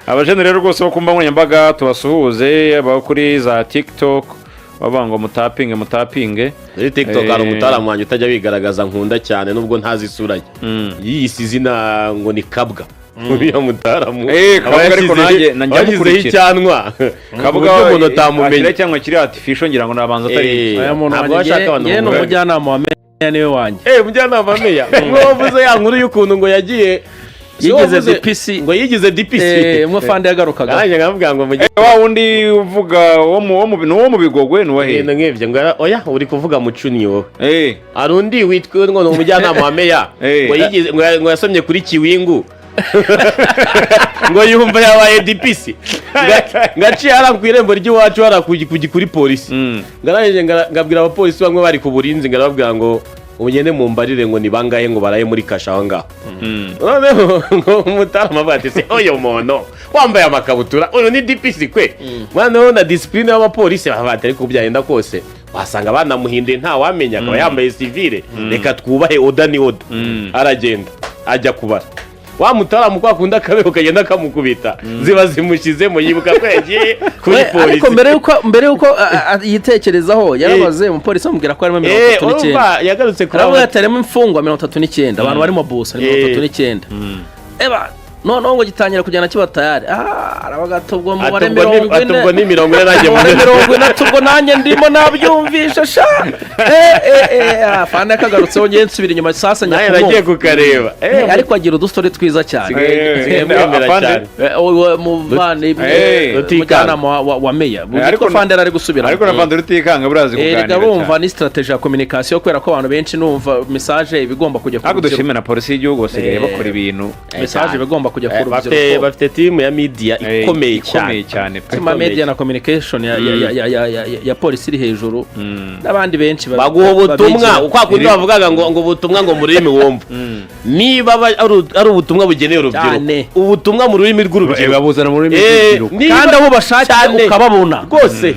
Abajene rero rwose bo ku mbuga nkoranyambaga tubasuhuze, abo kuri za TikTok bavuga ngo mutapinge, mutapinge. Muri TikTok hari umutaramu wanjye utajya wigaragaza, nkunda cyane nubwo ntazi isura ye. Yiyise izina ngo ni Kabwa, uriya mutaramu. Kabwa, ariko nanjye aba njya yashyizeho mukurikira. icyanwa ku Kabwa buryo umuntu atamumenya. Cyangwa kiri artificial, ngira ngo nabanza atari. Aya muntu Ntabwo wanjye bashaka abantu ngewe ni bamugana. Umujyanama wa meya niwe wanjye. Umujyanama wa meya umwe wavuze ya nkuru y'ukuntu ngo yagiye si Yigize wavuze- DPC. Ngo yigize DPC. Umwe fande yagarukaga. Nanjye nkavuga ngo mujye Wa wundi uvuga wo mu wo mu ni uwo mu Bigogwe, ni uwahe? Ibintu nk'ibyo ngo oya, uri kuvuga mucunyi wowe. Hari undi witwa ngo ni umujyanama wa meya. Ngo yigize ngo yasomye kuri Kiwingu, ngo yumva yabaye DPC, ngaciye hariya ku irembo ry'iwacu, hariya kuri polisi. Ngarangije ngabwira abapolisi bamwe bari ku burinzi, ngarababwira ngo mugende mumbarire ngo ni bangahe ngo baraye muri kasho aho ngaho. Noneho ngo umutarama avuga ati: "Se uyu muntu wambaye amakabutura, uyu ni DPC kwe?" Noneho na discipline y'abapolisi bavuga ati: "Ariko byagenda kose wasanga banamuhinduye, ntawamenya, akaba yambaye civile, reka twubahe order, ni order." Aragenda ajya kubara, wa mutaramu kwa kundi akabeho kagenda kamukubita, ziba zimushyizemo, yibuka ko yagiye kuri We, ariko polisi. mbere yuko yitekerezaho, yarabaze umupolisi, amubwira ko harimo mirongo itatu n'icyenda. Urumva yagarutse kuri Aravuga ati harimo imfungwa 39, abantu barimo busa ni 39. Eba noneho ngo gitangira kugenda kiba tayari, aravuga ati ubwo mubare Ati ubwo ni- 40. Ati ubwo ni 40 nanjye Umubare mubare. 40, ati ubwo nanjye ndimo, nabyumvishe sha. Afande yakagarutseho, ngiye nsubira inyuma sasa njya Nawe nagiye kumwumva. kukareba. Ariko agira udustori twiza cyane. Sigaye mwemera Afande. cyane. Uwo muvandimwe, umujyanama wa meya witwa Fande ari gusubira. Ariko na Fande Rutikanga burazi Erega kuganira bumva cyane. ni strategy ya communication, kubera ko abantu benshi numva message iba igomba kujya ku Ariko rubyiruko. dushime na polisi y'igihugu, basigaye bakora ibintu. Message iba igomba kujya ku Bafite rubyiruko. Bafite team ya media ikomeye cyane. Ikomeye cyane pe. Team media na communication ya polisi iri hejuru, n'abandi benshi Baguha ubutumwa babigira. kwa kundi bavugaga ngo ubutumwa ngo mu rurimi wumva, niba ari ubutumwa bugenewe urubyiruko, Cyane. ubutumwa mu rurimi rw'urubyiruko. Babuzana mu rurimi rw'urubyiruko. Kandi aho bashakiye Cyane. ukababona. Rwose.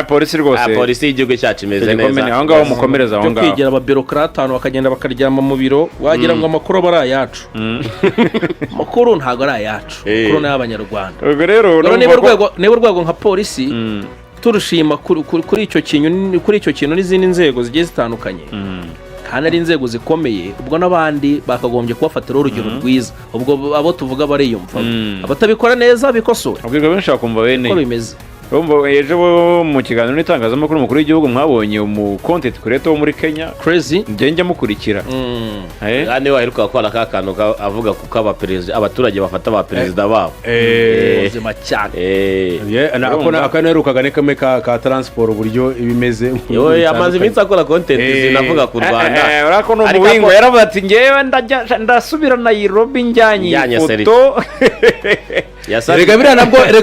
Polisi rwose. Polisi y'igihugu cyacu imeze Igikomeye. neza. Aho ngaho mukomereza aho Byo ngaho. kwigira ababureaucrate, ahantu bakagenda bakaryama mu biro, wagira ngo amakuru aba ari ayacu. Amakuru ntabwo ari ayacu. Amakuru ni ay'Abanyarwanda. Ubwo rero Rero niba numva ko- urwego nka polisi turushima kuri icyo kintu n'izindi nzego zigiye zitandukanye, kandi ari inzego zikomeye, ubwo n'abandi bakagombye kubafatiraho urugero rwiza. Ubwo abo tuvuga bariyumva, abatabikora neza bikosore. Abwirwa benshi bakumva bene. Uko bimeze. Urumva ejo bo mu kiganiro n'itangazamakuru umukuru w'igihugu, mwabonye umu content creator wo muri Kenya? Crazy. Njye njya mukurikira. Kandi waheruka gukora ka kantu avuga kuko abaperezida, abaturage bafata abaperezida babo. Ubuzima cyane. Ako naherukaga ni kamwe ka transport, uburyo iba imeze. Yewe, amaze iminsi akora content zinavuga ku Rwanda. Urabona ko ni Ariko umuhingo, yaravuze ati ngewe ndajya ndasubira Nairobi njyanye iyi Njyanye foto. Yasabye Erega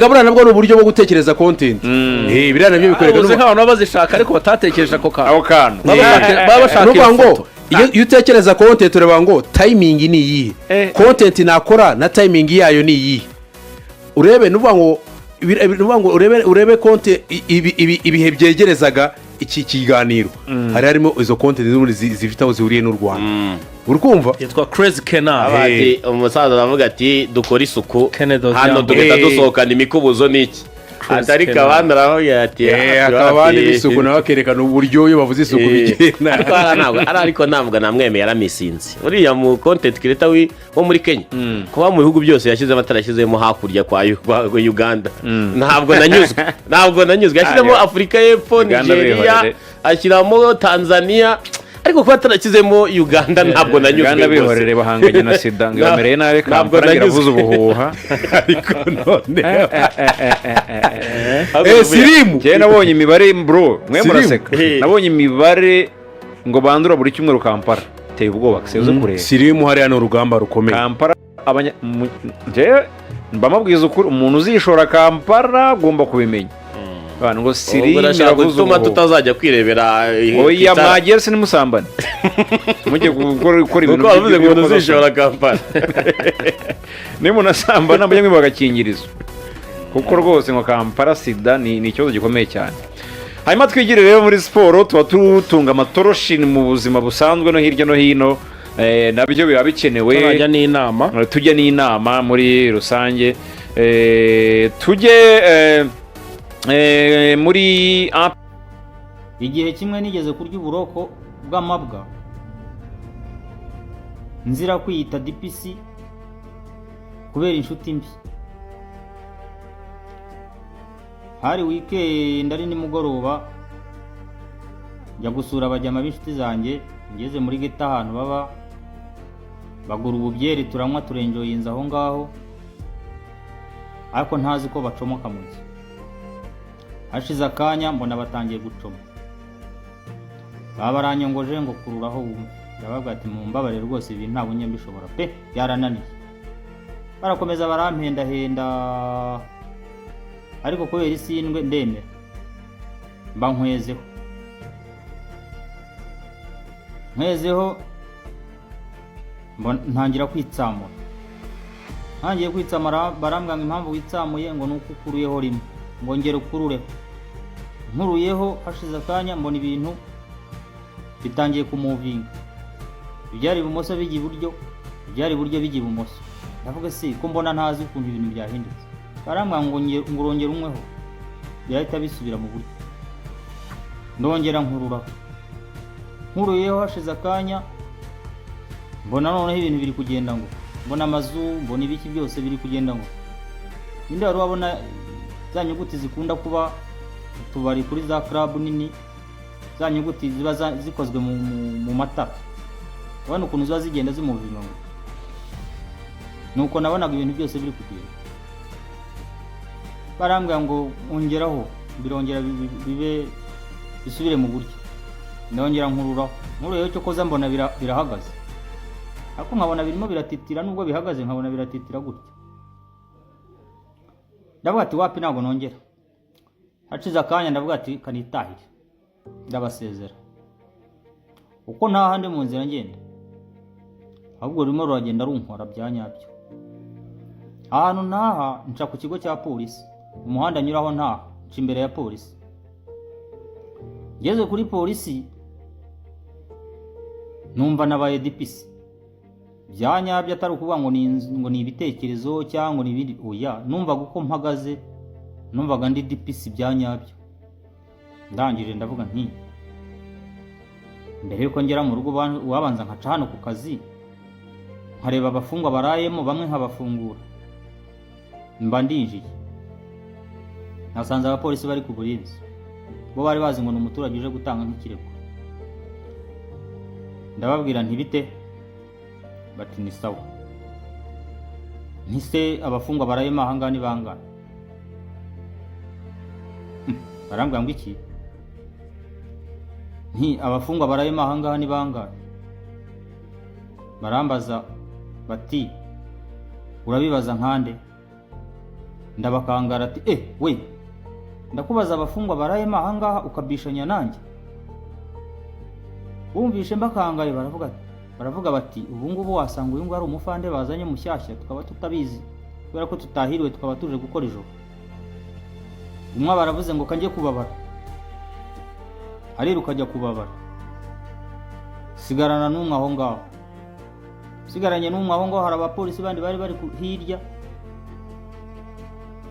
buriya nabwo ni uburyo bwo gutekereza content. Biriya nabyo bikwereka Uzi nk'abantu baba bazishaka ariko batatekereje ako kantu. Ako kantu. Baba bashaka Ni iyo ukuvuga ngo foto. iyo utekereza content ureba ngo timing ni iyihe, content nakora na timing yayo ni iyihe. Urebe, ni ukuvuga ngo ni ukuvuga ngo urebe content ibihe byegerezaga iki kiganiro, hari harimo izo content z'ubundi zifite aho zihuriye n'u Rwanda, uri kumva? Yitwa Crazy Kennar. Aba ati, umusaza aravuga ati dukore isuku Kennedy hano, Odhiambo. tugahita dusohokana imikubuzo n'iki. Crazy Ati ariko Kennar. abandi aravuga ati Hakaba abandi b'isuku nawe akerekana uburyo iyo bavuze isuku bigenda. Ariko hariya ntabwo ariko ntabwo namwemeye, yaramisinze uriya mu content creator wo muri Kenya. Kuba mu bihugu byose yashyizemo atarashyizemo hakurya kwa Uganda, ntabwo nanyuzwe, ntabwo nanyuzwe. Yashyizemo Afurika y'Epfo, Uganda Nigeria, bihorere. ashyiramo Tanzania, ariko kuba atarashyizemo Uganda ntabwo nanyuzwe Uganda rwose. bihorere, bahanganye na sida ngo ibamereye nabi. Ntabwo Kampala ngo iravuza nanyuzwe. ubuhuha. Ariko none Ahubwo sirimu. Njyewe nabonye imibare, bro, mwe Sirimu. muraseka. Nabonye imibare ngo bandura buri cyumweru Kampala, iteye ubwoba, sizo kureba. Sirimu hariya ni urugamba rukomeye. Kampala njyewe mbamabwiza ukuri, umuntu uzishora Kampala agomba kubimenya, abantu ngo Ubwo sirimu urashaka iravuza gutuma ubuhuha. tutazajya kwirebera Oya. itara. Mwagiye se nimusambane, mujye gukora ibintu Kuko wavuze ngo umuntu by'urukozasoni. uzishora Kampala. Niba unasambana mujye mwiba agakingirizo, kuko rwose ngo Kampala sida ni ikibazo gikomeye cyane. Hanyuma twigire rero muri siporo, tuba tutunga amatoroshi mu buzima busanzwe no hirya no hino, nabyo biba bikenewe. Turajya n'inama. Tujya n'inama muri rusange. Tujye muri Igihe kimwe nigeze kurya uburoko bw'amabwa, nzira kwiyita DPC kubera inshuti mbi. Hari weekend, ari nimugoroba, njya gusura abajyama b'inshuti zanjye. Ngeze muri ghetto ahantu baba, bagura ububyeri, turanywa, turenjoyinza aho ngaho, ariko ntazi ko bacomoka mu nzu. Hashize akanya mbona batangiye gucoma, baba baranyongoje ngo kururaho wumve. Ndababwira ati: "Mumbabarire rwose, ibi ntabwo njya mbishobora pe, byarananiye." Barakomeza barampendahenda, ariko kubera isindwe ndemera, mba nkwezeho. Nkwezeho ntangira kwitsamura. Ntangiye kwitsamura, barambwira ngo: "Impamvu witsamuye ngo ni uko ukuruyeho rimwe, ngo ngera ukurureho." Nkuruyeho, hashize akanya mbona ibintu bitangiye kumuvinga, ibyari ibumoso bijya iburyo, ibyari iburyo bijya ibumoso. Ndavuga: "Se ko mbona ntazi ukuntu ibintu byahindutse?" Barambwira ngo ngo urongere unyweho, birahita bisubira mu buryo. Ndongera nkururaho. Nkuruyeho, hashize akanya mbona noneho ibintu biri kugenda, ngo mbona amazu, mbona ibiki byose biri kugenda. Ngo ninde wari wabona za nyuguti zikunda kuba utubari, kuri za club nini, za nyuguti ziba zikozwe mu matara? Urabona ukuntu ziba zigenda zimuvinga, ngo nuko nabonaga ibintu byose biri kugenda. Barambwira ngo ongeraho, birongera bibe bisubire mu buryo. Ndongera nkururaho. Nkuruyeho, cyo koza mbona birahagaze, ariko nkabona birimo biratitira. Nubwo bihagaze, nkabona biratitira gutya. Ndavuga ati: "Wapi, ntabwo nongera." Hacize akanya ndavuga ati: "Kanitahire." Ndabasezera. Uko ntaha, ndi mu nzira ngenda, ahubwo rurimo ruragenda runkora bya nyabyo. Ahantu ntaha nca ku kigo cya polisi. Umuhanda nyuraho ntaha, nca imbere ya polisi. Ngeze kuri polisi, numva nabaye DPC bya nyabyo, atari ukuvuga ngo ni ngo ni ibitekerezo cyangwa ngo ni ibindi. Oya, numvaga uko mpagaze, numvaga ndi DPC bya nyabyo. Ndangije ndavuga nti: "Mbere yuko ngera mu rugo, wabanza nkaca hano ku kazi, nkareba abafungwa barayemo, bamwe nkabafungura." Mba ndinjiye, nasanze abapolisi bari ku burinzi. Bo bari bazi ngo ni umuturage uje gutanga nk'ikirego. Ndababwira nti: "Bite?" Bati: "Ni sawa." Ntise: "Abafungwa barayemo ahangaha ni bangahe?" Barambwira ngo: "Iki?" Nti: "Abafungwa barayemo ahangaha ni bangahe?" Barambaza bati: "Urabibaza nkande?" Ndabakangara ati: "Eh we, ndakubaza abafungwa barayemo ahangaha, ukabishanya nanjye?" Bumvishe mbakangaye, baravuga bati: "Ubu ngubu wasanga uyu nguyu ari umufande bazanye mushyashya, tukaba tutabizi kubera ko tutahiriwe, tukaba tuje gukora ijoro." Umwe baravuze ngo: "Kanjye kubabara." Ariruka ajya kubabara, sigarana n'umwe aho ngaho. Sigaranye n'umwe aho ngaho, hari abapolisi bandi bari bari hirya.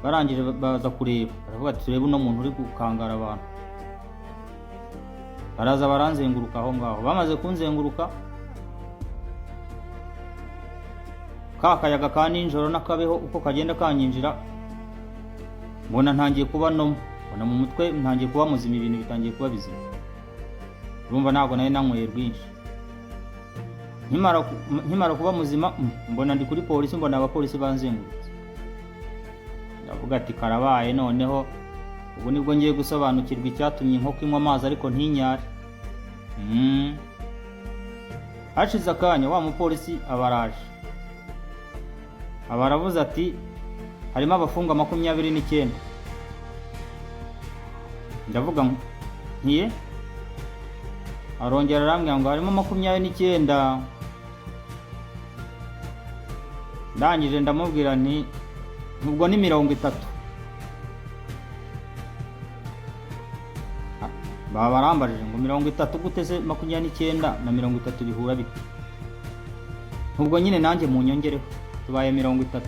Barangije baza kureba, baravuga ati: "Turebe uno muntu uri gukangara abantu." Baraza baranzenguruka aho ngaho. Bamaze kunzenguruka, ka kayaga ka nijoro n'akabeho uko kagenda kanyinjira, mbona ntangiye kuba nomo, mbona mu mutwe ntangiye kuba muzima, ibintu bitangiye kuba bizima. Urumva ntabwo nari nanyweye rwinshi. Nkimara kuba muzima, mbona ndi kuri polisi, mbona abapolisi banzengurutse. Ndavuga ati: "Karabaye, noneho ubu nibwo ngiye gusobanukirwa icyatumye inkoko inywa amazi ariko ntinyare." Hashize akanya wa mupolisi aba araje, aba aravuze ati: "Harimo abafungwa 29." Ndavuga ntiye. Arongera arambwira ngo: "Harimo 29." Ndangije ndamubwira nti: "Ubwo ni 30." Baba barambajije ngo: "30 gute se? 29 na 30 bihura bite?" Ubwo nyine nanjye munyongereho, tubaye 30.